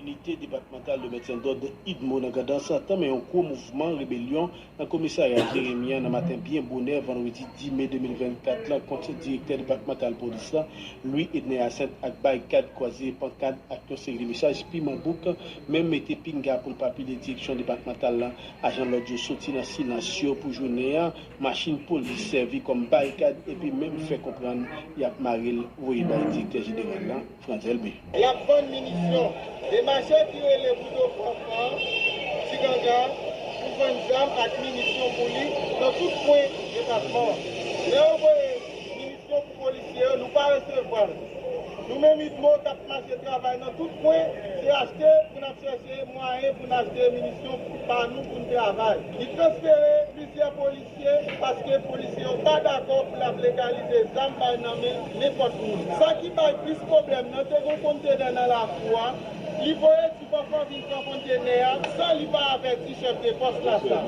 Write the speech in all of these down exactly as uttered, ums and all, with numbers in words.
Inite depatmantal de mètyen dòd, idmo, nan Grandans tanmen yon gwo mouvman rebelyon nan komisarya Jeremi an nan maten byen bonè vandredi dis me de mil vennkat la kont direktè depatmantal polis la, Louis Edner Hyacinthe, ak bay kad kwaze pankad ak yon seri de mesaj piman bouk, menm mete pinga pou l pa pile direksyon depatmantal la. Ajan lòd yo soti nan silans yo pou jounen an, machin polis sèvi kòm barikad epi menm fè konprann y ap mare l voye bay direktè jeneral la, Frantz Elbé. Y ap vann minisyon. Gen mache ki rele Boudo Fanfan, Ti Ganga, pou vann zam ak minisyon pou li nan tout kwen depatman an. Lè yo voye minisyon pou polisye yo, nou pa resevwa l. Nou menm idmo k ap mache travay nan tout kwen, se achte pou n ap chèche mwayen pou n achte minisyon pa nou pou n travay. Li transfere plizyè polisye paske polisye yo pa dakò pou l ap legalize zam bay nan men nenpòt moun. Sa ki bay plis pwoblèm nan, te gen kontenè nan lakou a, li voye Ti Fanfan vin pran kontenè a san li pa avèti chèf de pòs la sa.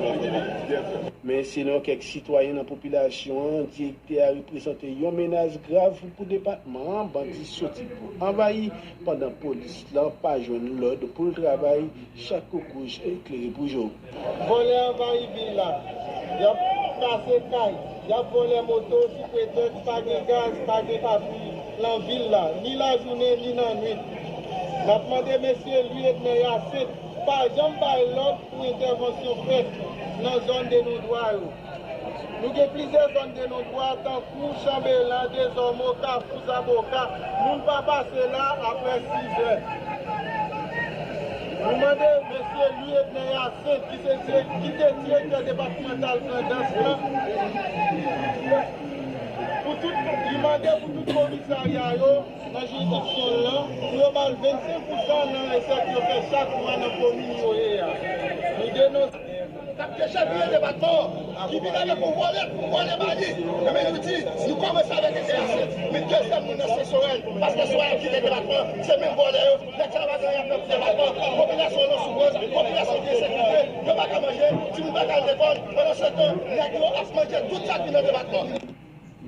Men selon kèk sitwayen nan popilasyon an, direktè a reprezante yon menas grav pou depatman an. Bandi soti pou anvayi, pandan polis lan pa jwenn lòd pou l travay, chak koukouj klere pou jo. Vòlè anvayi vil la. Y ap kase kay, y ap vòlè moto sou pretèks pa gen gaz, pa gen papye nan vil la, ni lajounen ni nan nwit. N ap mande mesye Louis Edner Hyacinthe pa janm bay lòd pou entèvansyon fèt nan zòn de non dwa yo. Nou gen plizyè zòn de non dwa tankou Chanbelan, Dezòmo, Kafou, Zaboka, moun pa pase la apre sizè. Nou mande mesye Louis Edner Hyacinthe, ki se direk-, ki te direktè depatmantal Grandans lan, pou tout, li mande pou tout komisarya yo nan jiridiksyon l lan, pou yo ba l vennsenk pousan nan resèt yo fè chak mwa nan komin yo ye a. Nou denonse. K ap decheviye depatman an, ki vin avèk yon vòlè pou vòlè ba li. Ebyen, nou di, nou kòmanse avèk Edner Hyacinthe, men dezyèm moun nan se Sorel, paske Sorel kite depatman an, se menm vòlè yo, nèg sa yo pa gen anyen ap fè pou depatman an, popilasyon an nan soufrans, popilasyon an gen ensekirite, yo pa ka manje, timoun pa ka al lekòl, pandansetan, nèg yo ap manje tout sa ki nan depatman an.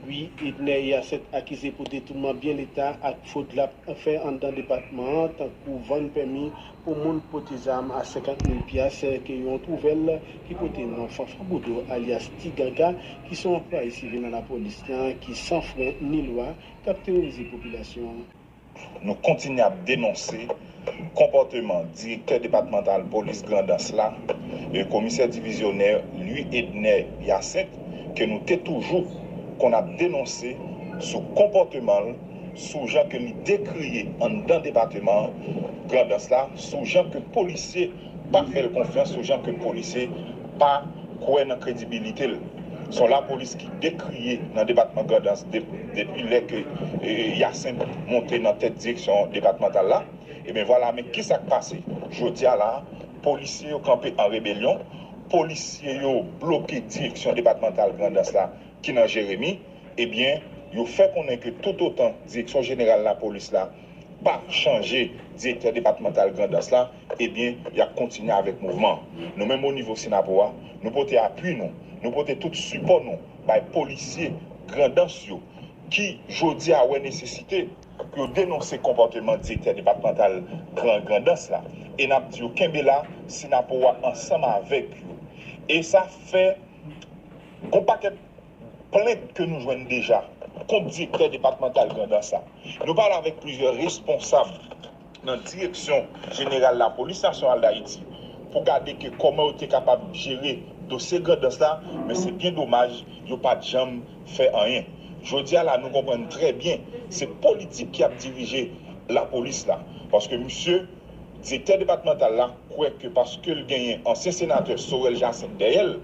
Louis Edner Hyacinthe akize pou detounman byen leta ak fwod l ap fè anndan depatman an, tankou vann pèmi pou moun pote zam a senkant mil pyas, ke yon twouvel ki pote non Fanfan Boudo, alyas Ti Ganga, ki se yon anplwaye sivil nan lapolis lan, ki san fren ni lwa, k ap teworize popilasyon an. Nou kontinye ap denonse konpòteman direktè depatmantal polis Grandans la, e komisè divizyonè Louis Edner Hyacinthe, ke nou te toujou konn ap denonse sou konpòteman l, sou jan ke li dekriye anndan depatman Grandans la, sou jan ke polisye pa fè l konfyans, sou jan ke polisye pa kwè nan kredibilite l. Se yon lapolis ki dekriye nan depatman Grandans de-, depi lè ke, e, Hyacinthe monte nan tèt direksyon depatmantal la. Ebyen, vwala, men kisa k pase? Jodi a la, polisye yo kanpe an rebelyon, polisye yo bloke direksyon depatmantal Grandans la ki nan Jeremi. Ebyen, yo fè konnen ke toutotan direksyon jeneral lapolis la pa chanje direktè depatmantal Grandans la, ebyen, y ap kontinye avèk mouvman an. Nou menm o nivo Synapoha, nou pote apui nou, nou pote tout sipò nou bay polisye Grandans yo, ki jodi a wè nesesite pou yo denonse konpòteman direktè depatmantal Gran-, Grandans la. E n ap di yo kenbe la, Synapoha ansanm avèk yo. E sa fè gon pakèt plent ke nou jwenn deja kont direktè depatmantal Grandans la. Nou pale avèk plizyè responsab nan direksyon jeneral lapolis nasyonal Dayiti pou gade ke kòman yo te kapab jere dosye Grandans la, men se byen domaj, yo pa t janm fè anyen. Jodi a la, nou konprann trè byen, se politik ki ap dirije lapolis la. Paske misye, direktè depatmantal la, kwè ke paske l genyen ansyen senatè Sorel Jacinthe dèyè l,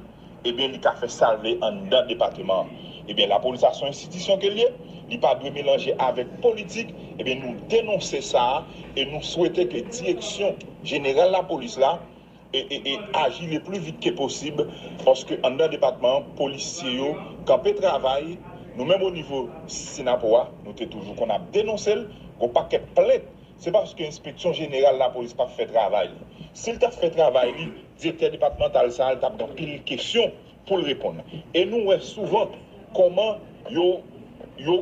ebyen, li ka fè sa l vle anndan depatman an. Ebyen, lapolis la se yon enstitisyon ke l ye, li pa dwe melanje avèk politik. Ebyen, nou denonse sa a e nou swete ke direksyon jeneral lapolis la e, e, e aji le pli vit ke posib, paske anndan depatman an, polisye yo kanpe travay. Nou menm o nivo Synapoha, nou te toujou konn ap denonse l, gon pakèt plent. Se paske enspeksyon jeneral lapolis p ap fè travay li. Si l t ap fè travay li, direktè depatmantal sa a, li t ap gen anpil kesyon pou l reponn. E nou wè souvan kòman yo, yo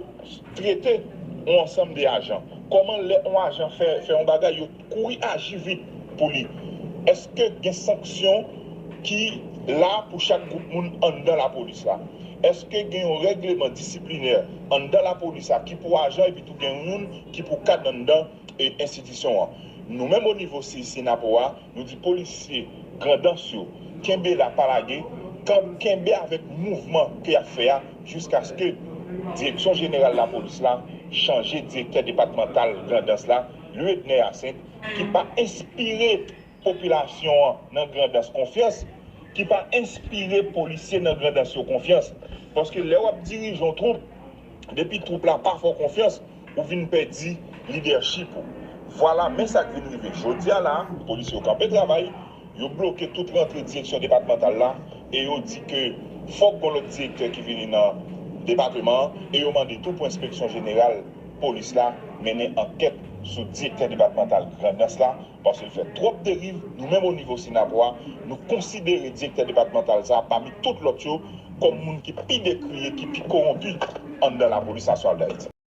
trete yon ansanm de ajan. Kòman lè yon ajan fè, fè yon bagay, yo kouri aji vit pou li? Èske gen sanksyon ki la pou chak gwoup moun anndan lapolis la? Èske gen yon règleman disiplinè anndan lapolis la ki pou ajan epi tou gen youn ki pou kad anndan e, enstitisyon an? Nou menm o nivo si, Sinapo a, nou di polisye Grandans yo, kenbe la, pa lage, kan, kenbe avèk mouvman ke y ap fè a, jiskaske direksyon jeneral lapolis la chanje direktè depatmantal Grandans la, Louis Edner Hyacinthe, ki pa enspire popilasyon an nan Grandans konfyans, ki pa enspire polisye nan Grandans yo konfyans. Paske lè w ap dirije yon twoup, depi twoup la pa fè w konfyans, ou vin pèdi lidèchip ou. Vwala, men sa k vin rive. Jodi a la, polisye yo kanpe travay, yo bloke tout rantre direksyon depatmantal la, e yo di ke fòk gon lòt direktè ki vini nan depatman an, e yo mande tou pou enspeksyon jeneral polis la mennen ankèt sou direktè depatmantal Grandans la, paske l fè twòp deriv. Nou menm o nivo Sinapo a, nou konsidere direktè depatmantal sa a pami tout lòt yo kòm moun ki pi dekriye, ki pi kowonpi anndan lapolis nasyonal Dayiti.